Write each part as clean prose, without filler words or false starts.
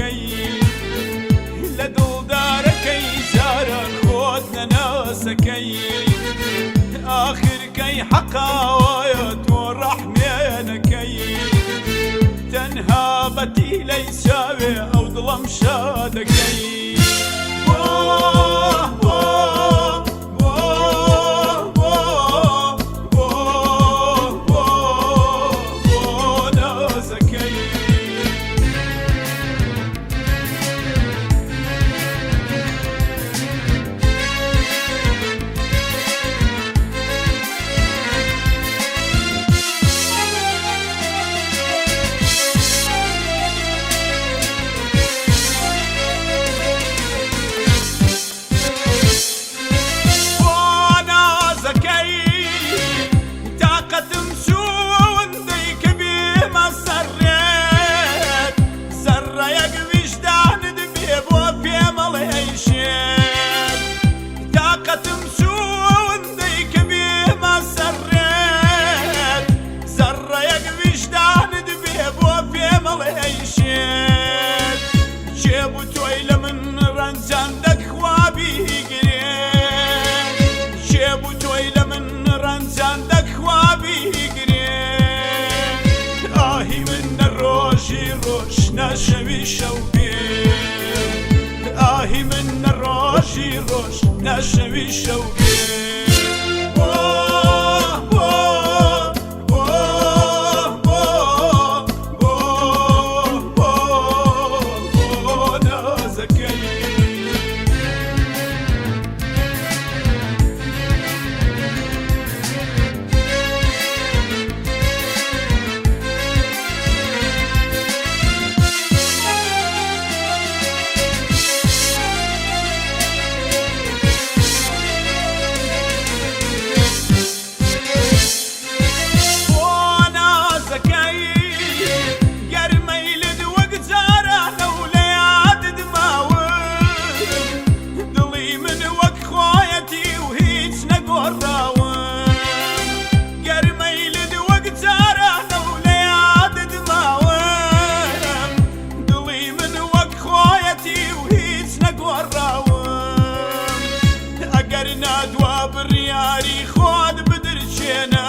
نازەکەی، لە دڵدارەکەی جاران خۆت نەناسەکەی. ئاخر کەی حەقاوایە تۆ ڕەحمێنەکەی، تەنها بە تیلەی چاوێ ئەو دڵەم شادەکەی. بۆ بۆ بۆ بۆ بۆ بۆ بۆ نازەکەی. بۆ نازەکەی تاقەتم چووندەی کە بێمە سەر ڕێت، زەڕڕەیەک ویژدانت بێ بۆ پێمەڵێی شێت. تاقەتم چووندەی کە بێمە سەر ڕێت، زەڕڕەیەک ویژدانت بێ بۆ پێمەڵێی شێت. کێ بوو تۆی لە من ڕەنجاندەک خوا بیگرێ، کێ بوو تۆی لە من ڕەنجاندەک خوا بیگرێ. ئاهی من نە ڕۆژی ڕۆژ نە شەوی شەو بێ، ئاهی من نە ڕۆژی ڕۆژ نە شەوی شەو بێ. بۆ بۆ بۆ بۆ بۆ بۆ بۆ نازەکەی. بۆ نازەکەی گەرمەیلت وەک جارانە و لە یادت ماوم، دڵی من وەک خۆیەتی و هیچ نەگۆڕاوم. گەرمەیلت وەک جارانە و لە یادت ماوم، دڵی من وەک خۆیەتی و هیچ نەگۆڕاوم. ئەگەر نادوا بڕیاری خۆت بدرچێنە،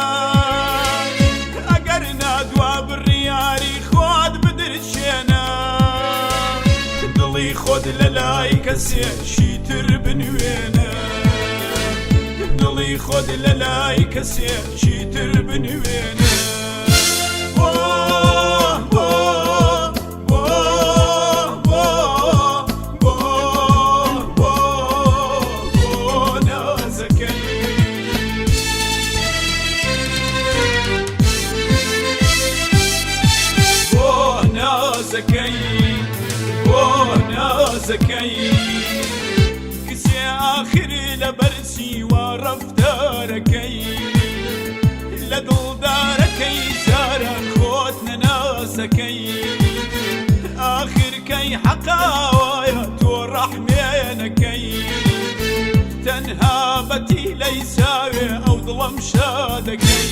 ئەگەر نادوا بڕیاری خۆت بدرچێنە، دڵی خۆت لە لای کەسێکی تر بنوێنە، دڵی خۆت لە لای کەسێکی تر بنوێنە. بۆ بۆ بۆ بۆ بۆ بۆ بۆ نازەکەی. بۆ نازەکەی، بۆ نازەکەی، کچێ ئاخر لەبەرچی وا ڕەفتارەکەی، لە دڵدارەکەی جاران خۆت نەناسەکەی. ئاخر کەی حەقاوایە تۆ ڕەحمێنەکەی، تەنها بە تیلەی چاوێ ئەو دڵەم شادەکەی.